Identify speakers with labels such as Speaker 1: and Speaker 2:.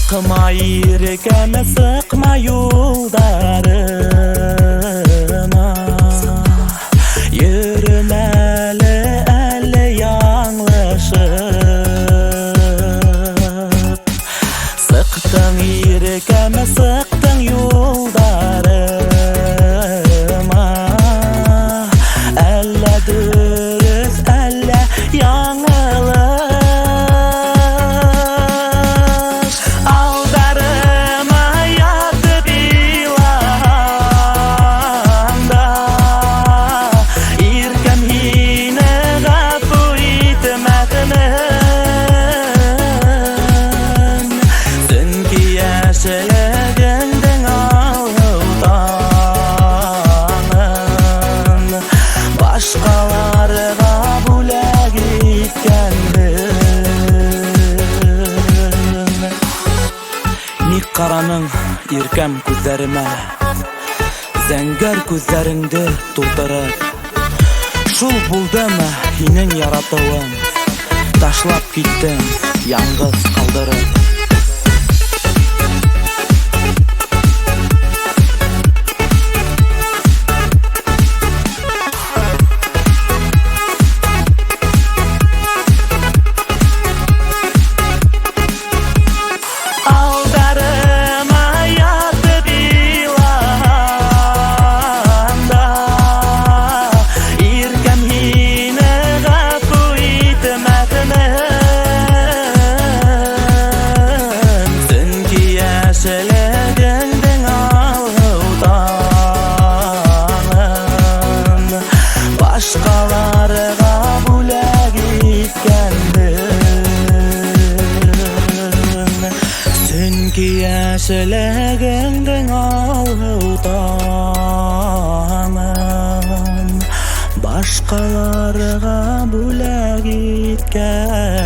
Speaker 1: Сыҡма иркәм, сыҡма юлдарыма. Йөрөмә әле, әле яңлышып. Сыҡтың иркәм, сыҡтың юлдарыма. Әллә дөрөҫ, әллә яңылыш. Алдарыма ятып илағанда, иркәм һине ғәфү итмәҫмен. Сөнки йәшлегеңдең алһыу таңын башҡаларға бүләк иткәнһең. Ник ҡараның иркәм күҙҙәремә, зәңгәр күҙҙәреңде тултырып? Шул булдымы һинең яратыуың, ташлап киттең яңғыҙ ҡалдырып. Алдарыма ятып илағанда, иркәм һине ғәфү итмәҫмен. Сөнки йәшлегеңдең алһыу таңын башҡаларға бүләк иткәнһең. Сөнки йәшлегеңдең алһыу таңын башҡаларға бүләк иткәнһең.